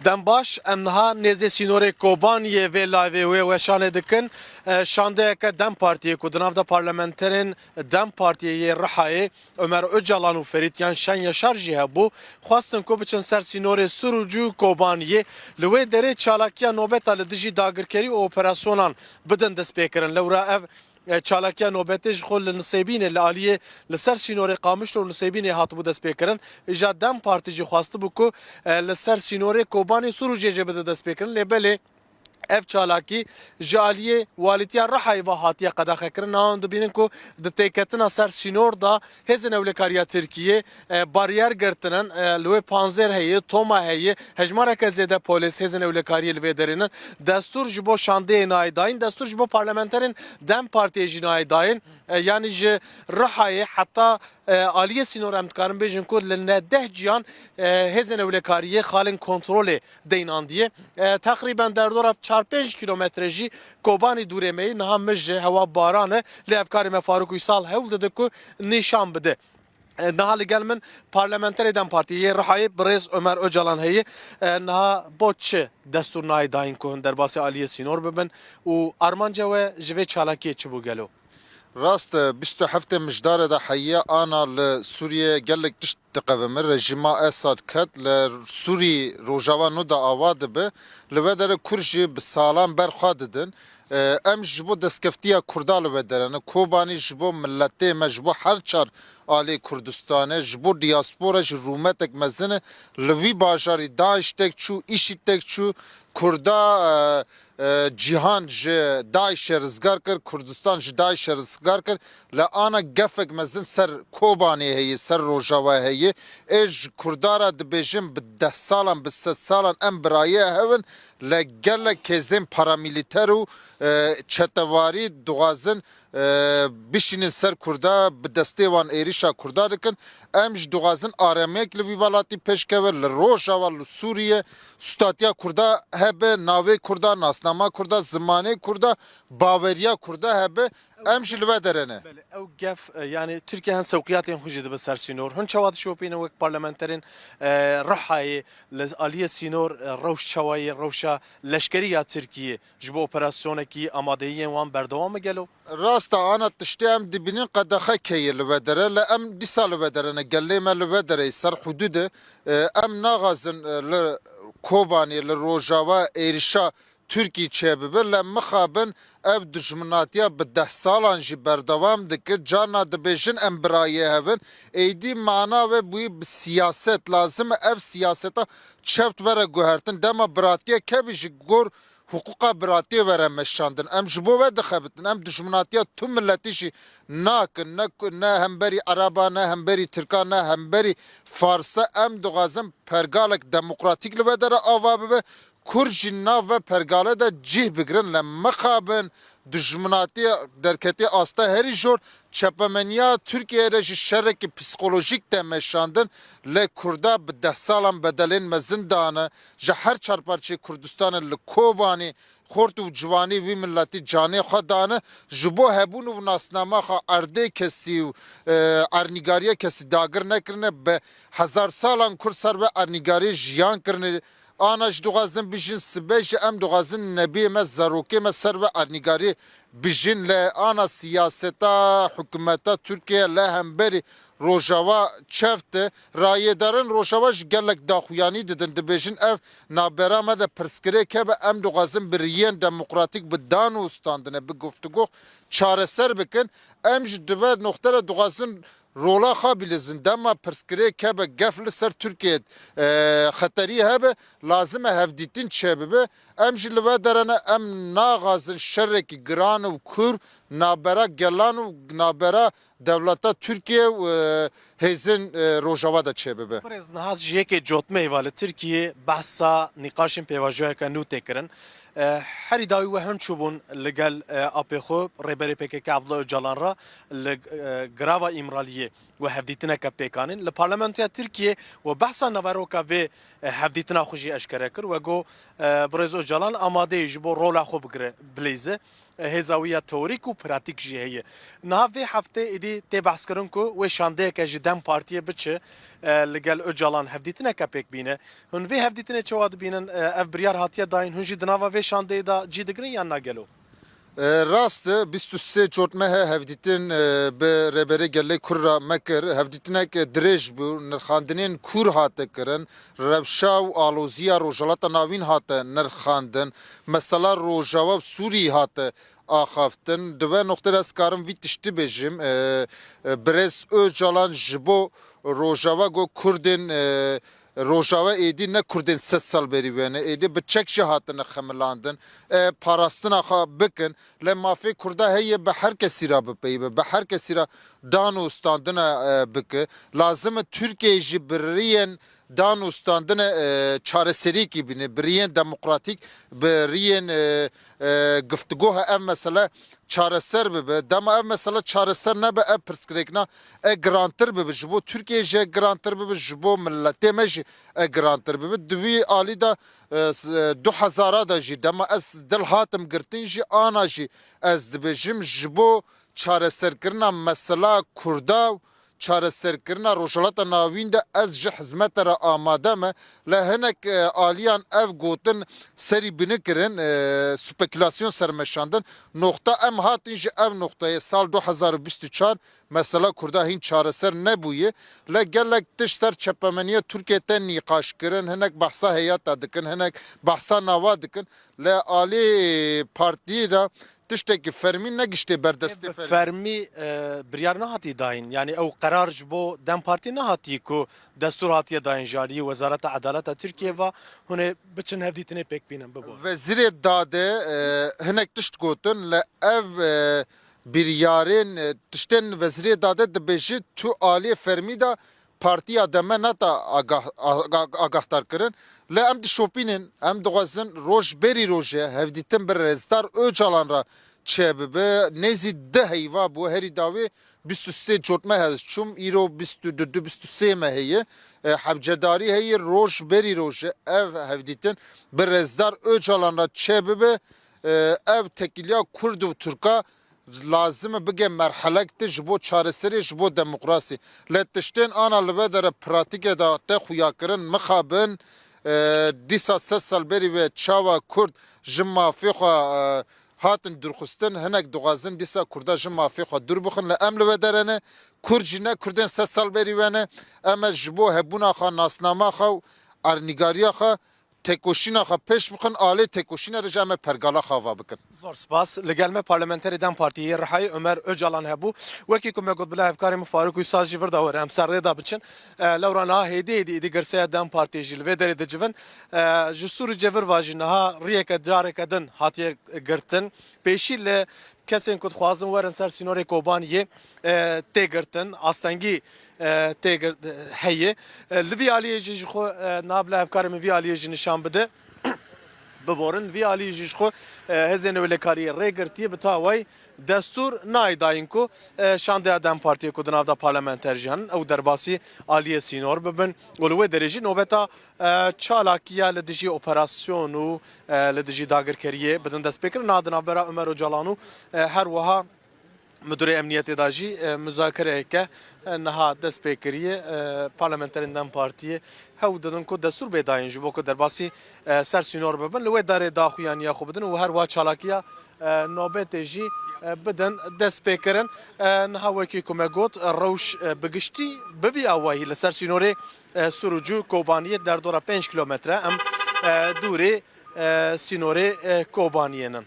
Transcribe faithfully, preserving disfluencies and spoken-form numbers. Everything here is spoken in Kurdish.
Dem baş, em niha nêzê sînorê Kobaniyê vê layvê wê weşanê dikin. E, şandeyeke dem Partiyê ku di nav de parlamenterên dem Partiyê yê Rihayê Ömer Ocalan û Ferît Yan Şen Yaşar jî hebû, xwestin ku biçin ser sînorê Sûrûcû û Kobaniyê, li wê derê çalakiya nobeta li dijî dagirkerî û operasyonan bidin destpêkirin. Lewra ev e, çalakiya nobetê ji xwe li Nisêbînê, li aliyê, li ser sînorê Qamişlo û Nisêbînê hatibû destpêkirin. Îja dem Partî jî xwestibû ku, e, li ser sînorê Kobanê Sûrûcê jî bide destpêkirin. Lê belê ev çalakî ji aliyê Walîtiya Rihayê ve hatiye qedexekirin. Niha hûn dibînin ku di têketina ser sînor de hêzên ewlekariya Tirkiyê, e, bariyer girtinin, e, li wê panzêr heye, toma heye, hejmareke zêde polês, hêzên ewlekariyê li vê derê ne. Destûr ji bo şandeyê nayê dayîn, destûr ji bo parlamenterên dem Partiyê jî nayê dayîn. E, yanî ji Rihayê heta, e, aliyê sînor em dikarin bêjin ku li neh deh ciyan, e, hêzên ewlekariyê xalên kontrolê deynandiye. E, teqrîben derdora çar pênc kîlometre jî Kobanî dûrê me ye. Niha mij ji hewa baran e, lê ev karê me Farûk Uysal hewl dide ku nîşan bide. E, niha li gel min parlamenterê dem Partiyê yê Rihayê birêz Ömer Ocalan heye. E, niha bo çi destûr nayê dayîn ku hûn derbasî aliyê sînor bibin û armanca we ji vê çalakiyê çi bû gelo? Rast e, bîst û heftê Mijdarê de heye ana li Sûriyê gelek tişt diqevime. Rejîma Esad ket, li Sûrî Rojava nû de ava dibe. Li vê derê Kurd jî bi salan ber xwe didin. E, em ji bo destkeftiya Kurda li vê derê ne. Kobanî ji bo miletê me, ji bo her çar alê Kurdistanê, ji bo diaspora jî rûmetek mezin e. Li vî bajarî DAIŞ tek çû, îşîd tek çû, Kurda, e, e, cîhan ji DAIŞê rizgar kir, Kurdistan ji DAIŞê rizgar kir. Li ana gefek mezin ser Kobanê heye, ser Rojava heye. Ê ji Kurda re dibêjin bi deh salan, bi sed salan em birayê hev in. Li gelek hêzên paramîlîter û, e, çetewarî dixwazin, e, bişînin ser Kurda, bi destê wan êrîşa Kurda dikin. Em jî dixwazin aramiyek li vî welatî pêşkeve, li Rojava, li Sûriyê, stûtatiya Kurda hebe, navê Kurda, nasnama Kurda, zimanê Kurda, baweriya Kurda hebe. Em jî li vê derê ne. Belê, ew gef, e, yanî Tirkiye hin sewqiyatên xwe jî dibe ser sînor. Hûn çawa dişopînin wek parlamenterên, e, Rihayê li aliyê sînor, e, rewş çawa ye, rewşa leşkerî ya Tirkiyê ji bo operasyonekî amadeyiyên wan berdewam e gelo? Rast e, ana tiştê em dibînin qedexe keye li vê derê, lê em dîsa li vê derê ne, gelê me li vê derê ser hudûd e. E, em naxwazin, e, li Kobanê, li Rojava êrîşa Tirkî çêbibe, lê mixabin ev dijminatiya bi deh salan jî berdewam dike. Carna dibêjin em birayê hev in. Êdî mana ve bûyî bi siyaset. Lazim e ev siyaseta çewt were guhertin. Dema biratiye kevî ji gor hiqûqa biratiyê were meşandin. Em ji bo ve dixebitin. Em dijminatiya tu miletî jî nakin. Ne, ne hemberî Ereba, ne hemberî Tirka, ne hemberî Farsa. Em dixwazin pergalek demokratîk li vê derê ava bibe. Kurd jî nav ve pergale de cih bigirin, lê mixabin dijminatî derketî asta herî jor. Çepemeniya Tirkiyeyê re jî şerekî psîkolojîk tê meşandin, lê Kurda bi deh salan bedelên mezin dane, ji her çar parçeyê Kurdistanê li Kobanê xort û ciwanî wî miletî canê xwe dane, ji bo hebûn û nasnama xwe, erdê kesî û, e, ernîgariya kesî dagir nekirine, bi hezar salan Kurd ser ve ernîgariyê jiyan kirine. Ana jî dixwazin bijîn, sibe jî em dixwazin nebiyê me, zarokê me ser ve ernîgarî bijîn. Lê ana siyaseta, hikûmeta Tirkiye li hemberî Rojava çewt e. Rayêdarên Rojava jî gelek daxuyanî didin, dibêjin ev navbera me de pirsgirêk hebe, em dixwazin bi riyên demokratîk, bi dan û standine, bi guftûgo çareser bikin. Em jî di vê noqte re dixwazin rola xwe bilîzin. Dema pirsgirêk hebe, gef li ser Tirkiye, e, xeterî hebe, lazim e hevdîtin çêbibe. Em jî li vê derê ne, em naxwazin şerekî giran û kûr navbera gelan û navbera dewleta Tirkiye û, e, hêzên, e, Rojava de çêbibe. Birêz, niha ji yekê cotmeyê ve li Tirkiyê behsa nîqaşên pêvajoyeke nû tê kirin. E, herî dawî we hin çûbûn li gel, e, apê xwe Rêberê P K K Abdullah Ocalan re li, e, girava Îmraliyê. We hevdîtineke pêk anîn. Li Parlamentoya Tirkiyê we behsa naveroka vê, e, hevdîtina xwe jî eşkere kir. We got, e, Birêz Ocalan amade ye ji bo rola xwe bigire, bileyze. E, hêza wî ya teorîk û pratîk jî heye. Niha vê heftê êdî tê behskirin ku wê şandeyeke ji DEM Partiyê biçe, e, li gel Ocalan hevdîtineke pêk bîne. Hûn vê hevdîtinê çawa dibînin? E, ev biryar hatiye dayîn, hûn jî di nava vê şandeyê de cî digirin yan na gelo? E, rast e, bîst û sê Cotmehe hevdîtin, e, bi Rêberê Gelê Kur re me kir. Hevdîtinek dirêj bû, nirxandinên kûr hate kirin, rewşa û aloziya Rojhilata Navîn hate nirxandin, mesela Rojava û Sûrî hate axaftin. Di vê noqtê de ez karim vî tiştî bêjim, e, e, Birêz Ocalan ji bo Rojava got Kurdên, e, Rojava êdî ne Kurdên sed sal berî wê ne, êdî bi çek jî hatine xemilandin, e, parastina xwe bikin. Lê mafê Kurda heye bi her kesî re bipeyve, bi her kesî re dan û standine, e, bike. Lazim e Tirkiye jî bi riyên dan û standine, e, çareseriyekî bîne, bi riyên demokratîk, bi riyên, e, e, giftiguha ev mesele çareser bibe. Dema ev mesele çareser nebe, ev pirsgirêkna e girantir bibe. Ji bo Tirkiye jî e girantir bibe, ji bo miletê me jî e girantir bibe. Di wî alî de, e, s-, e, du hezara de jî dema ez dil hatim girtin jî ana jî ez dibêjim, ji bo çareserkirina mesela Kurda û çareserkirina Rojhilata Navîn de ez ji hizmete re amade me. Lê hinek, e, aliyan ev gotin serî binikirin, e, spekulasyon sermeşandin. Noqta em hatin ji ev noqteyê sal du hezar û bîst û çar mesela Kurda hîn çareser nebûye. Lê gelek tişt ser çepemeniya Tirkiye te nîqaş kirin, hinek behsa heyata dikin, hinek behsa nava dikin. Lê alî partiyê de tiştekî fermî negiştê ber destê fermî. Fermî, e, biryar nehatî dayîn. Yanî ew qerar ji bo DEM Partî nehatî ku destûr hatiye dayîn ji aliyê Wezareta Edaleta Tirkiyê ve hûn ê biçin hevdîtinê pêk bînin, bibo. Wezîrê Dadê, e, hinek tişt gotin, lê ev, e, biryarên, e, tiştên Wezîrê Dadê dibêjî tu aliyê fermî de partiya DEM neta agah-, aga-, agahdar kirin. Lê em dişopînin, em dixwazin roj berî rojê hevdîtin bi rêzdar Ocalan re çêbibe. Nêzî du heyva bû, herî dawî bîst û sê Cotmehe ez çûm, îro bîst û du, bîst û sê me heye. E, hevcedarî heye, roj berî rojê ev hevdîtin bi rêzdar Ocalan re çêbibe. E, ev tekîliya Kurd û Tirka lazim e bige merhelek ti ji bo çareserê, ji bo demokrasî. Lê tiştên ana li vê dere pratîke de te xuyakirin mixabin, e, dîsa sed sal berî ve çawa Kurd ji mafê xwe, e, hatin dûrxistin, hinek dixwazin dîsa Kurda ji mafê xwe dûr bixin. Lê em li vê dere ne, Kurd jî ne Kurdên sed sal berî ve ne. Em e ji bo hebûna xwe, nasnama xwe û ernîgariya xwe têkoşîna xwe pêş bixin, alê têkoşîna re jî em ê pergala xwe ava bikin. Zor spas. Li gel me parlamenterê DEM Partiyê yê Rihayê Omer Ocalan hebû. Wekî ku me got bila hevkarê min Farûk Uysal jî vir de were, em ser rê de biçin. E, lewra niha hêdî hêdî êdî girseya DEM Partiyê jî li vê derê dicivin. E, ji Sûrî Cevir ve jî niha riyeke careke din hatiye girtin. Pêşî li kesên ku dixwazin werin ser sînorê Kobaniyê, e, tê girtin, astengî, e, tê gir-, heye. E, li vî aliyê jî ji xwe, e, niha bila hevkarê min vî aliyê jî nîşan bide. Biborin, vî aliyê jî ji xwe, e, hêzên newlekariyê rê girtiye, bi tawayî destûr nayê dayîn ku, e, şandeya DEM Partiyê ku di nav de parlamenter jî henin, ew derbasî aliyê sînor bibin û li wê derê jî nobeta, e, çalakiya li dijî operasyon û, e, li dijî dagirkeriyê bidin destpêkirin. Niha di navbera Omer Ocalan û, e, her wiha Midûrê Emniyetê de jî, e, muzakereyeke, e, niha dest pê kiriye. E, parlamenterên DEM Partiyê hewl didin ku destûr bê dayîn ji bo ku derbasî, e, ser sînor bibin, li wê derê daxuyaniya xwe bidin û her wiha çalakiya, e, nobetê jî, e, bidin dest pê kirin. E, niha wekî ku me got, e, rewş, e, bi giştî bi vî awayî li ser sînorê, e, Sûrûcû Kobaniyê derdora pênc kilometre em, e, dûrê, e, sînorê, e, Kobaniyê nin.